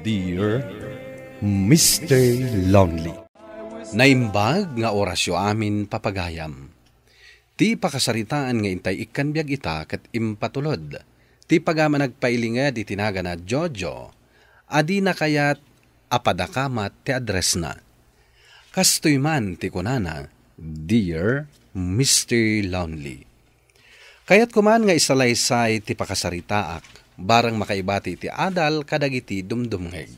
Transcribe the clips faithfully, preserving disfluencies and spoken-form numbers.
Dear Mister Lonely. Naimbag nga orasyo amin, papagayam. Ti pakasaritaan nga intay ikkan biag ita ket impatulod ti pagayam a nagpailinged iti nagana Jojo, a dina kayat a padakamat ti addressna. Kastoy man ti kunana, "Dear Mister Lonely." Kayatko man nga isalaysay ti pakasaritaak, barang makaibati iti adal kadagiti dumdumngeg.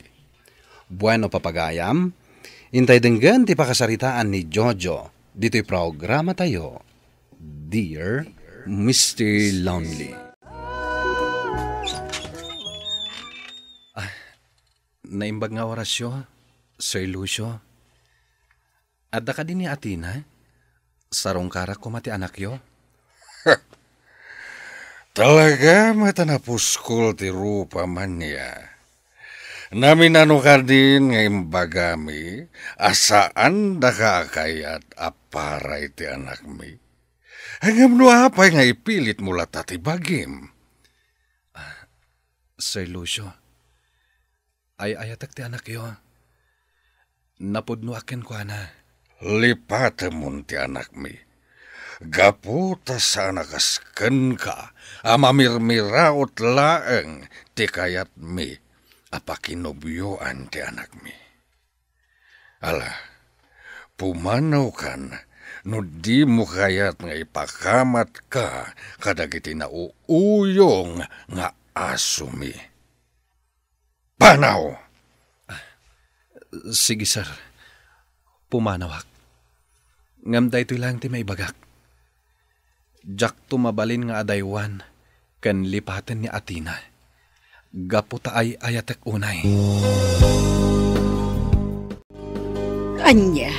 Bueno, papagayam, intay denggen ti pakasaritaan ni Jojo ditoy programatayo, Dear Mister Lonely. Ah, naimbag nga orasyo, Sir Lucio. Adda kadi ni Athena? Sarungkarak koma ti anakyo? Talaga met a napuskol ti rupa, Mania. Naminano kadin nga imbagami a saandaka a kayat a para iti anakmi? Ngem no apay nga ipilitmo latta ti bagim? Ah, Sir Lucio, ay-ayatek ti anakyo. Napudnoak kenkuana. Lipatemon ti anakmi. Gapu ta saan a kas kenka a mamirmiraot laeng ti kayatmi a pakinobioan ti anakmi. Ala, pumanawkan no dimo kayat nga ipakamatka kadagiti nauuyong nga asomi. Panaw! Sige, sir. Pumanawak. Ngem daytoy laeng ti maibagak. Diakto mabalin nga adaywan ken lipaten ni Athena. Gapu ta ay-ayatek unay. Ania,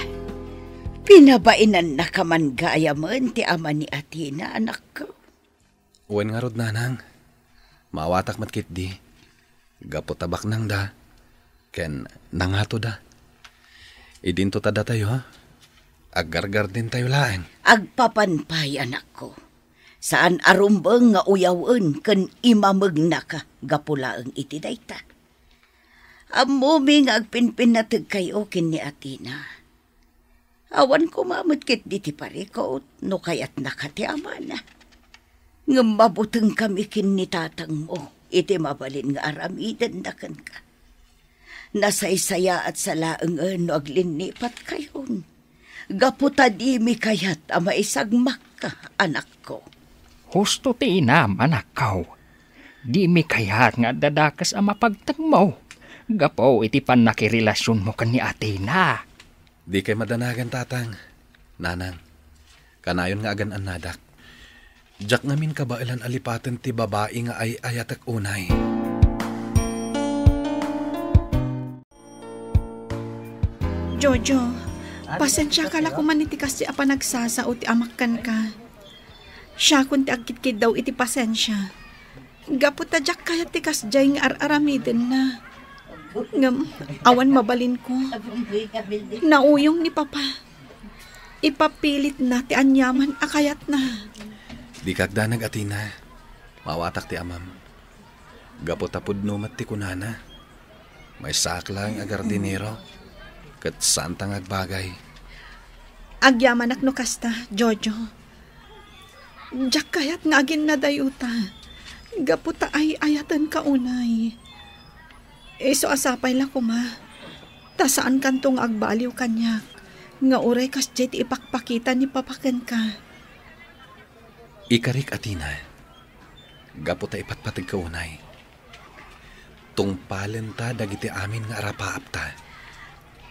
pinabainannaka man gayamen ti ama ni Athena, anakko? Wen ngarud, nanang, maawatak met ketdi. Gapu ta baknangda ken nangatoda. Idinto ta datayo, aggargardentayo laeng. Agpapan pay, anakko. Saan a rumbeng nga uyawen ken imamegnaka gapu laeng iti dayta. Ammomi nga agpinpinnategkayo ken ni Athena. Awan koma met ketdi ti parikut no kayatnaka ti amana. Ngem mabutengkami ken ni tatangmo iti mabalin nga aramidenna kenka. Nasaysayaat sa laengen no aglinnipatkayon, gapu ta dimi kayat a maisagmakka, anakko. Husto ti inam, anakko. Dimi kayat nga adda dakes a mapagtengmo gapu iti pannakirelasionmo ken ni Athena. Dikay madanagan, tatang, nanang. Kanayon nga agan-annadak. Diak ngamin kabaelan a lipaten ti babai nga ay-ayatek unay. Jojo, pasensiaka la koman iti kasdi a panagsasao ti amak kenka. Siakon ti agkitkiddaw iti pasensia. Gapu ta diak kayat ti kasdiay nga ar-aramidenna. Ngem, awan mabalinko. Nauyong ni Papa. Ipapilitna ti aniaman a kayatna. Dika agdanag, Athena. Maawatak ti amam. Gapu ta pudno met ti kunana. Maysaak laeng a gardinero, ket saanta nga agbagay. Agyamanak no kasta, Jojo. Diak kayat nga aginnadayuta. Gapu ta ay-ayatenka unay. Isu a sapay la koma. Ta saankanto nga agbaliw kaniak, nga uray kasdiay ti ipakpakita ni Papa kenka. Ikarik, Athena, gapu ta ipatpategka unay. Tungpalenta dagiti amin nga arapaapta.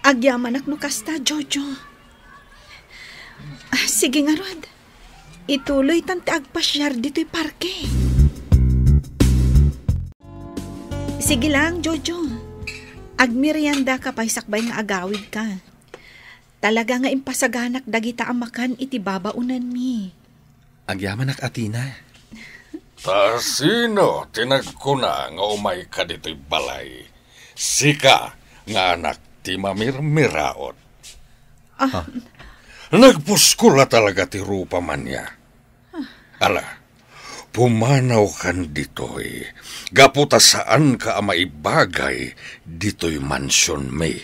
Agyamanak no kasta, Jojo. Ah, sige ngarud. Ituloytan ti agpasiar ditoy parke. Sige lang, Jojo. Agmeriendaka pay sakbay nga agawidka. Talaga nga impasaganak dagita a makan iti babaonanmi. Agyamanak, Athena. Ta sino ti nagkuna nga umayka ditoy balay? Sika nga anak ti mamirmiraot. Ah. Ah. Nagpuskol a talaga ti rupa, Mania. Ala, Pumanawkan ditoy, gapu ta saanka a maibagay ditoy mansionmi.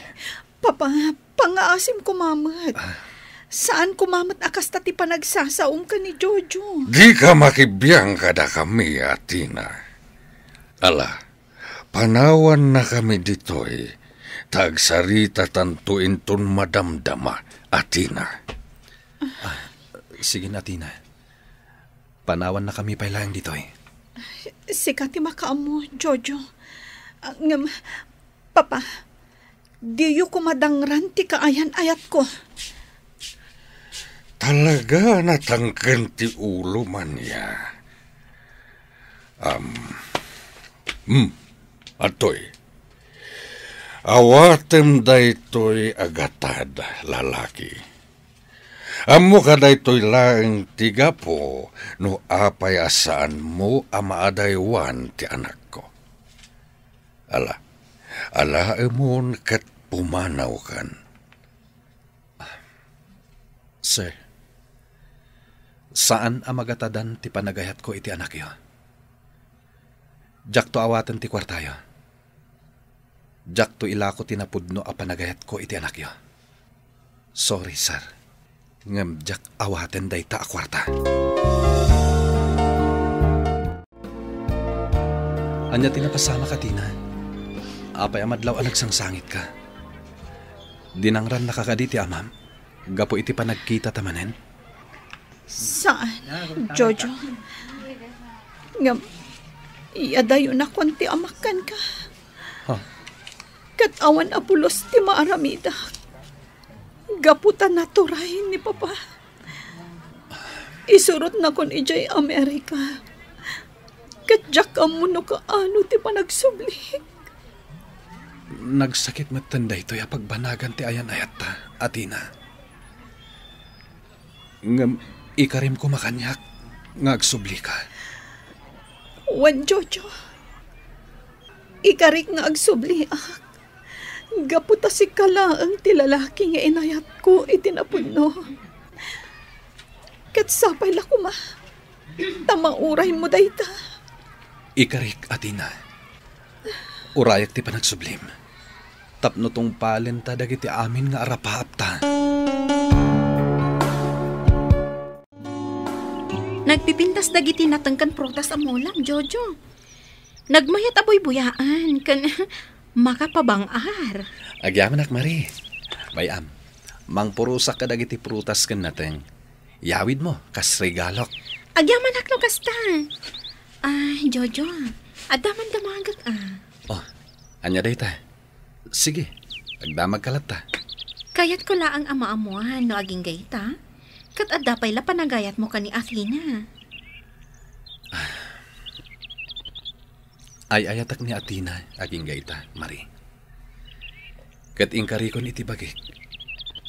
Papa, pangngaasim koma met. Ah. Saan koma met a kasta ti panagsasaom ken ni Jojo. Dika makibiang kadakami, Athena. Ala, panawannakami ditoy, ta agsaritatanto inton madamdama, Athena. Ah, sige, Athena. Panawannakami pay laeng ditoy. Sika ti makaammo, Jojo. Ah, ngem, Papa, diyo koma dangran ti kaayan-ayatko. Talaga a natangken ti ulo, Mania. Am, hmm, adtoy. Awatem daytoy a gatad, lalaki. Ammoka daytoy laeng ti gapu no apay a saanmo a maadaywan ti anakko. Ala, alaemon ket pumanawkan. Sir, saan a magatadan ti panagayatko iti anakyo. Diakto awaten ti kuartayo. Diakto ilako ti napudno a panagayatko iti anakyo. Sorry, sir. Ngem diak awaten dayta a kuarta. Ania ti napasamak, Athena? Apay a madlaw a nagsangsangitka? Dinangrannaka kadi ti amam gapu iti panagkitata manen? Saan, Jojo. Ngem, iyadayonakon ti amak kenka. Ha? Ket awan a pulos ti maaramidak. Gapu ta naturay ni Papa. Isurotnakon idiay Amerika. Ket diak ammo no kaano ti panagsublik. Nagsakit metten daytoy a pagbanagan ti ayan-ayatta, Athena. Ngem ikarim koma kaniak nga agsublika. Wen, Jojo. Ikarik nga agsubliak. Gapu ta sika laeng ti lalaki nga inayatko iti napudno. Ket sapay la koma ta mauraymo dayta. Ikarik, Athena. Urayak ti panagsublim. Tapno tungpalenta dagiti amin nga arapaapta. Nagpipintas dagiti nateng ken prutas a mulam, Jojo. Nagmayat a buybuyaan ken makapabang-ar. Agyamanak, Marie. Bay-am, mangpurosak kadagiti prutas ken nateng. Yawidmo, kas regalok. Agyamanak no kasta. Ah, Jojo, adda man damagek, ah. Oh, ania dayta? Sige, agdamagka latta. Kayatko laeng a maammoan no agingga ita, ket adda pay la panagayatmo ken ni Athena. Ay-ayatek ni Athena agingga ita, Marie. Ket inkarikon iti bagik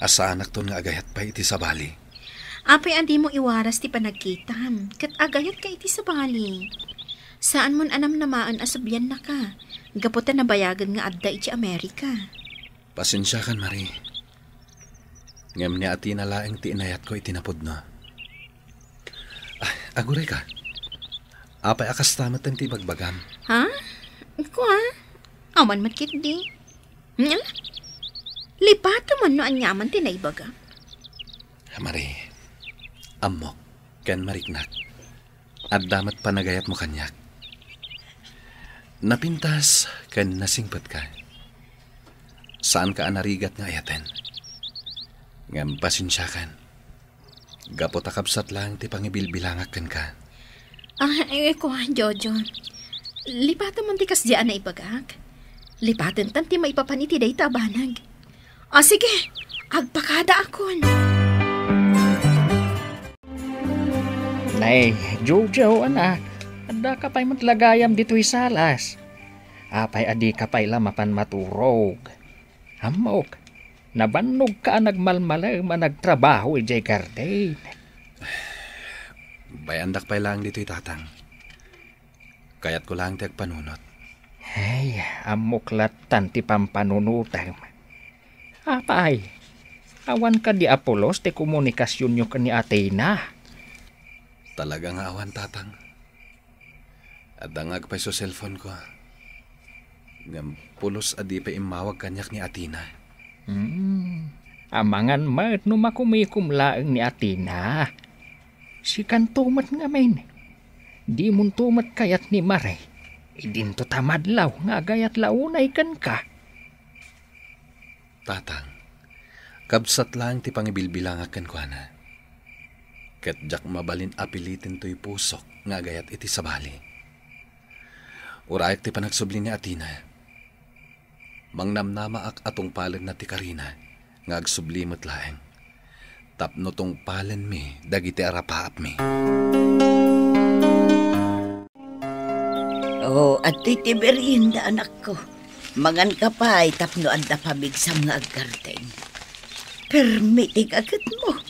a saanakton nga agayat pay iti sabali. Apay a dimo iwaras ti panagkitam ket agayatka iti sabali? Saanmon a namnamaen a subliannaka gapu ta nabayagen nga adda iti Amerika. Pasensiakan, Marie. Ngem ni Athena laeng ti inayatko iti napudno. Ah, agurayka. Apay a kasta met ti ibagbagam? Ha? Kua? Awan met ketdi. Nya? Lipatem no aniaman ti naibagam. Marie, ammok ken mariknak. Adda met panagayatmo kaniak. Napintas ken nasingpetka. Saanka a narigat nga ayaten. Ngem pasensiakan. Gapu ta kabsat laeng ti pangibilbilangak kenka. Ah, eh, kua, Jojo. Lipatem man ti kasdi a naibagak. Lipatentan ti maipapan iti dayta a banag. Ah, sige. Agpakadaakon. Nay, Jojo, anak, addaka pay met la gayam ditoy salas. Apay a dika pay la mapan maturog? Ammok, nabannogka a nagmalmalem a nagtrabaho idiay garden. Bay-andak pay laeng ditoy, Tatang. Kayatko laeng ti agpanunot. Ay, ammok lattan ti pampanunotem. Apay, awan kadi a pulos ti komunikasionyo ken ni Athena? Talaga nga awan, Tatang. Adda nga agpayso cellphone ko. Ngem pulos a di pay immawag kaniak ni Athena. Hmm. Amangan met no makumikom laeng ni Athena. Sikanto met ngamin. Dimonto met kayat ni Mare. Idinto ta madlaw nga agayat la unay kenka. Tatang, kabsat laeng ti pangibilbilangak kenkuana. Ket diak mabalin a piliten toy pusok nga agayat iti sabali. Urayak ti panagsubli ni Athena. Mangnamnamaak a tungpalenna ti karina nga agsubli met laeng tapno tungpalenmi dagiti arapaapmi. Oh, adtoy ti merienda, anakko. Manganka pay tapno adda pamigsam nga aggarden. Permi ti kaketmo.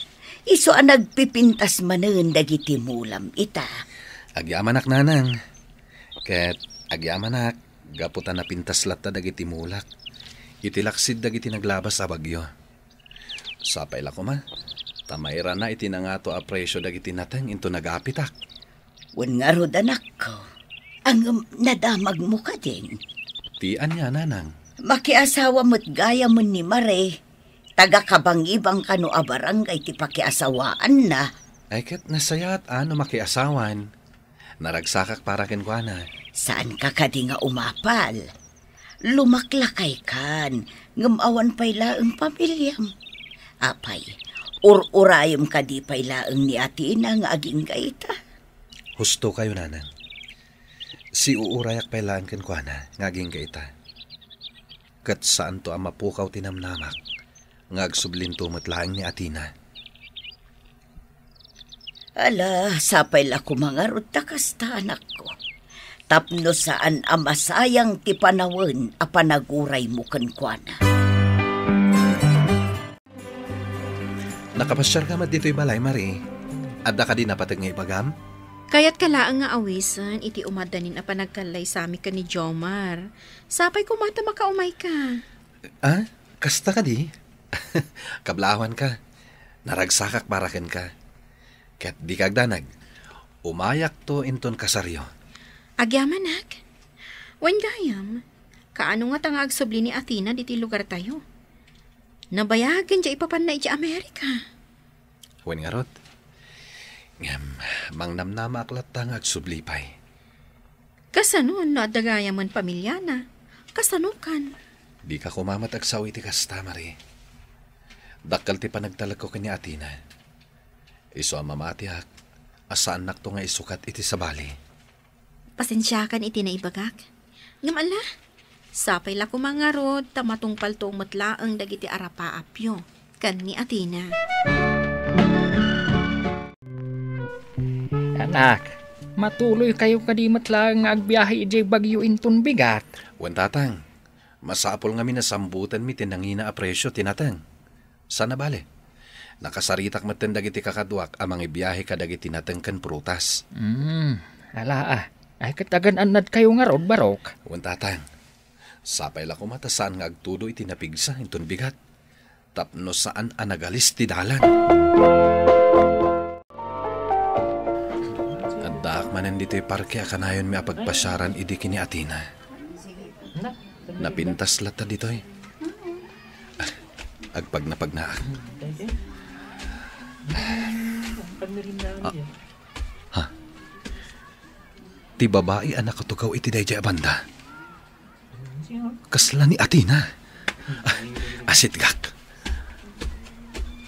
Isu a nagpipintas manen dagiti mulam ita. Agyamanak, nanang. Ket agyamanak, gapu ta napintas latta dagiti mulak iti laksid dagiti naglabas a bagyo. Sapay la koma, ta mairana iti nangato a presio dagiti nateng inton agapitak. Wen ngarud, anakko, ngem nadamagmo kadin? Ti ania, nanang? Makiasawa met gayamen ni Mare, taga-Kabangibang kano a barangay ti pakiasawaanna. Ay, ket nasayaat a no makiasawan. Naragsakak para kenkuana. Saanka kadi nga umapal? Lumaklakaykan, ngem awan pay laeng pamiliam. Apay, ur-urayem kadi pay laeng ni Athena nga agingga ita? Husto kayo, nanang. Siuurayak pay laeng kenkuana nga agingga ita. Ket saanto a mapukaw ti namnamak nga agsublinto met laeng ni Athena. Ala, sapay la koma ngarud ta kasta, anakko. Tapno saan a masayang ti panawen a panaguraymo kenkuana. Nakapasiarka met ditoy balay, Marie? Adda kadi napateg nga ibagam? Kayatka laeng nga awisen iti umaddanin a panagkallaysami ken ni Jomar. Sapay koma ta makaumayka. Ah, kasta kadi? Kablawanka. Naragsakak para kenka. Ket dika agdanag. Umayakto inton kasaryo. Agyamanak? Wen gayam, kaano ngata nga agsubli ni Athena ditoy lugartayo? Nabayagen diay ipapanna idiay Amerika. Wen ngarud. Ngem, mangnamnamaak latta nga agsubli pay. Kasano no adda gayamen pamiliana? Kasanokan? Dika koma met agsao iti kasta, Marie. Dakkel ti panagtalekko ken ni Athena. Isu a mamatiak a saannakto nga isukat iti sabali. Pasensiakan iti naibagak. Ngem ala, sapay la koma ngarud ta matungpalto met laeng dagiti arapaapyo ken ni Athena. Anak, matuloykayo kadi met laeng nga agbiahe idiay bagyo inton bigat? Wen, tatang. Masapul ngamin a sambutenmi ti nangina a presio ti nateng. Saan a bale, nakasaritak metten dagiti kakaduak a mangibiahe kadagiti nateng ken prutas. Hmm, ala a. Ay, ket agan-annadkayo ngarud, Barok? Wen, tatang. Sapay la koma ta saan nga agtudo iti napigsa inton bigat tapno saan a nagalis ti dalan. Addaak manen ditoy parke a kanayonmi a pagpasiaran idi ken ni Athena. Napintas latta ditoy. Ah, agpagnapagnaak. Ah, ha? Ti babai a nakatugaw iti daydiay a banda. Kasla ni Athena. Ah, asitgak.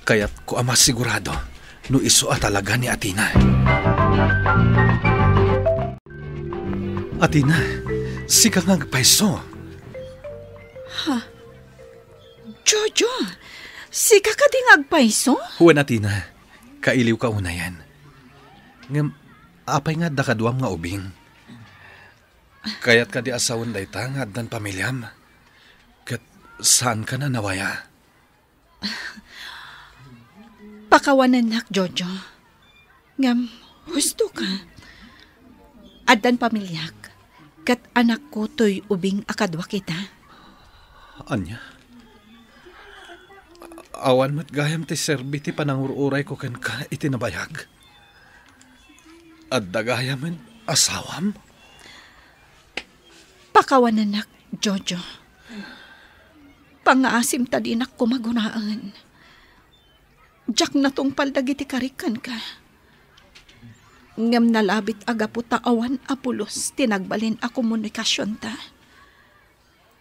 Kayatko a masigurado no isu a talaga ni Athena. Athena, sika nga agpayso. Ha? Jojo, sika kadi nga agpayso? Wen, Athena, kailiwka unayen. Ngem, apay nga adda kaduam nga ubing? Kayat kadi a sawen dayta nga addan pamiliam? Ket saankan a nawaya? Pakawanennak, Jojo. Ngem, husto ka. Addan pamiliak, ket anakko toy ubing a kaduak ita. Ania? Awan met gayam ti serbi ti panangur-urayko kenka iti nabayag. Adda gayamen asawam? Pakawanennak, Jojo. Pangngaasim ta dinak koma gunaen. Diak natungpal dagiti karik kenka. Ngem nalabit a gapu ta awan a pulos ti nagbalin a komunikasionta.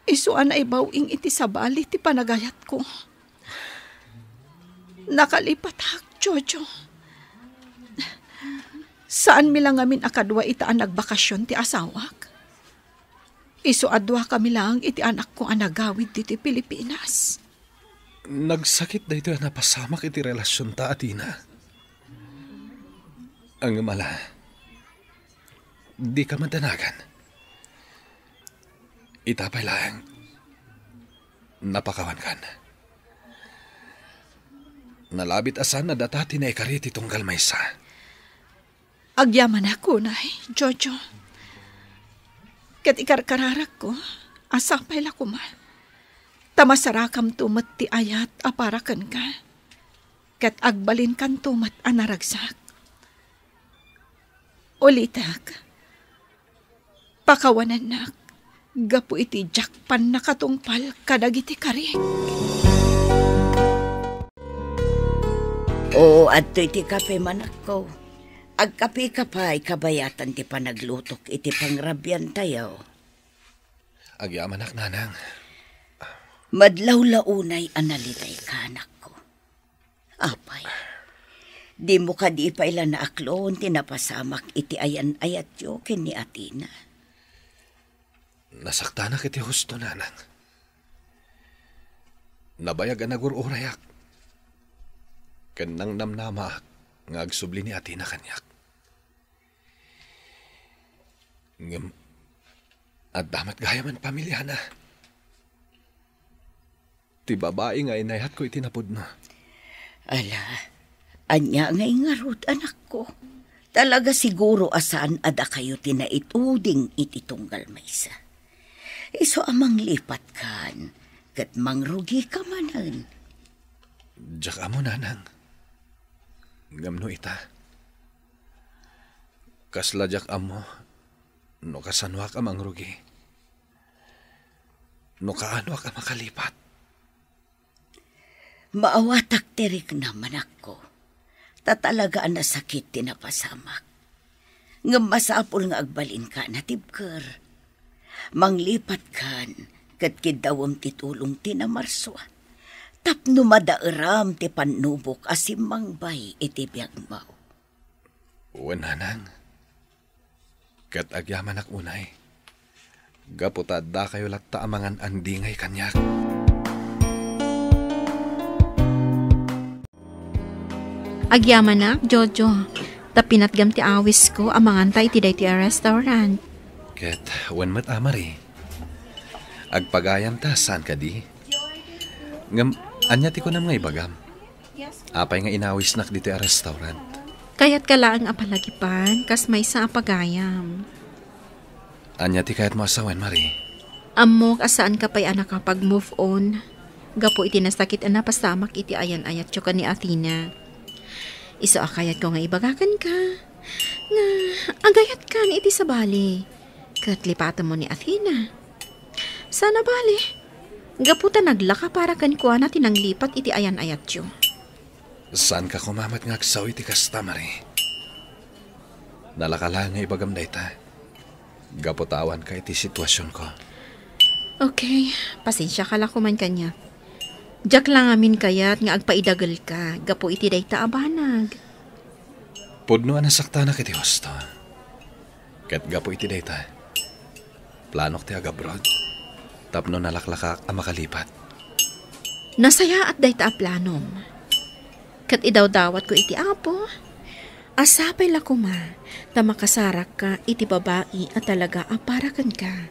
Isu a naibaw-ing iti sabali ti panagayatko. Nakalipatak, Jojo. Saanmi la ngamin a kadua ita a nagbakasion ti asawak. Isu a duakami laeng iti anakko a nagawid ditoy Pilipinas. Nagsakit daytoy a napasamak iti relasionta, Athena. Ngem ala, dika madanagan. Ita pay laeng, napakawankan. Nalabit a saan a data ti naikari ti tunggal maysa. Agyamanak unay, Jojo. Ket ikarkararakko a sapay la koma ta masarakamto met ti ayat a para kenka, ket agbalinkanto met a naragsak. Ulitek, pakawanennak gapu iti diak pannakatungpal kadagiti karik. Oo, adtoy ti kape, manakko. Agkapeka pay kabayatan ti panaglutok iti pangrabiantayo. Agyamanak, nanang. Madlawlaw unay a nalitayka, anakko. Apay, dimo kadi pay la naaklon ti napasamak iti ayan-ayatyo ken ni Athena? Nasaktanak iti husto, nanang. Nabayag a nagur-urayak ken nangnamnamaak nga agsubli ni Athena kaniak. Ngem adda met gayamen pamiliana. Ti babai nga inayatko iti napudno. Ala, ania ngay ngarud, anakko? Talaga siguro a saan a dakayo ti naituding iti tunggal maysa. Isu a manglipatkan, ket mangrugika manen. Diak ammo, nanang. Ngem no ita, kasla diak ammo no kasanoak a mangrugi, no kaanoak a makalipat. Maawatak ti riknam, anakko, ta talaga a nasakit ti napasamak. Ngem masapul nga agbalinka a natibker. Manglipatkan ket kiddawem ti tulong ti namarsua tapno madaeram ti pannubok a simmangbay iti biagmo. Wen, nanang. Ket agyamanak unay, gapu ta addakayo latta a mangan-andingay kaniak. Agyamanak, Jojo, ta pinatgam ti awisko a manganta iti daytoy a restaurant. Ket wen met, a Marie. Agpagayam ta, saan kadi? Ngem, ania ti kunam nga ibagam? Apay nga inawisnak ditoy a restaurant? Kayatka laeng a palagipan, kas maysa a pagayam. Ania ti kayatmo a sawen, Marie? Ammok a saanka pay a nakapag-move on gapu iti nasakit a napasamak iti ayan-ayatyo ken ni Athena. Isu a kayatko nga ibaga kenka nga agayatkan iti sabali ket lipatemmo ni Athena. Saan a bale, gapu ta naglaka para kenkuana ti nanglipat iti ayan-ayatyo. Saanka koma met nga agsao iti kasta, Marie. Nalaka laeng nga ibagam dayta gapu ta awanka iti situasionko. Okay, pasensiaka la koman kaniak. Diak la ngamin kayat nga agpaidagelka gapu iti dayta a banag. Pudno a nasaktanak iti husto. Ket gapu iti dayta, planok ti agabroad tapno nalaklakaak a makalipat. Nasayaat dayta a planom. Ket idawdawatko iti Apo a sapay la koma ta makasarakka iti babai a talaga a para kenka,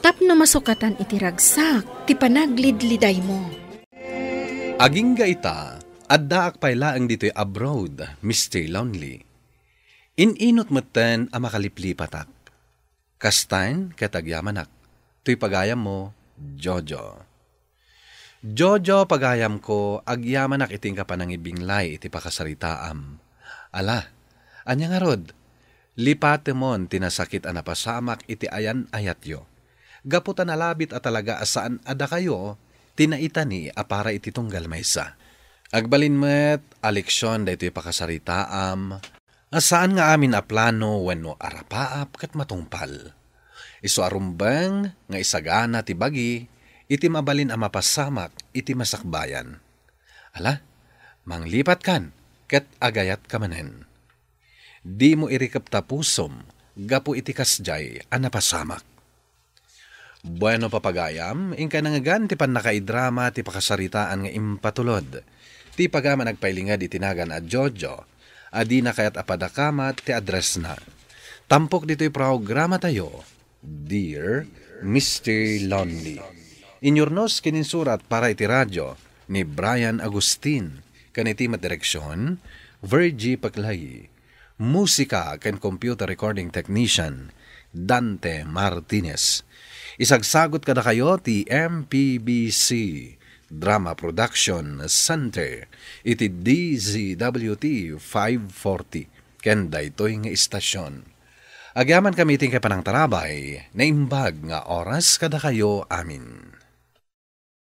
tapno masukatan iti ragsak ti panaglidlidaymo. Agingga ita, addaak pay laeng ditoy abroad, Mister Lonely. In-inut metten a makaliplipatak. Kastaen ket agyamanak, toy pagayammo, Jojo. Jojo, pagayamko, agyamanak iti inka panangibinglay iti pakasaritaam. Ala, ania ngarud? Lipatemon ti nasakit a napasamak iti ayan-ayatyo. gapu ta nalabit a talaga a saan a dakayo ti naitani a para iti tunggal maysa. Agbalin met a leksion daytoy pakasaritaam a saan nga amin a plano wenno arapaap ket matungpal. Isu a rumbeng nga isagana ti bagi iti mabalin a mapasamak iti masakbayan. Ala, manglipatkan ket agayatka manen. Dimo irikep ta pusom gapu iti kasdiay a napasamak. Bueno, papagayam, inka nangngegan ti pannakaidrama ti pakasaritaan nga impatulod. Ti pagaman agpailinged iti nagan a Jojo, a dina kayat a padakamat ti addressna. Tampok ditoy programatayo, Dear Mister Lonely. Inyurnos ken insurat para iti radio ni Brian Agustin, ken iti met direksion, Virgie Paclay. Musika ken computer recording technician, Dante Martinez. Isagsagot kadakayo ti M P B C Drama Production Center iti D Z W T five forty ken daytoy nga istasion. Agyamankami iti panangtarabay, naimbag nga oras kadakayo amin.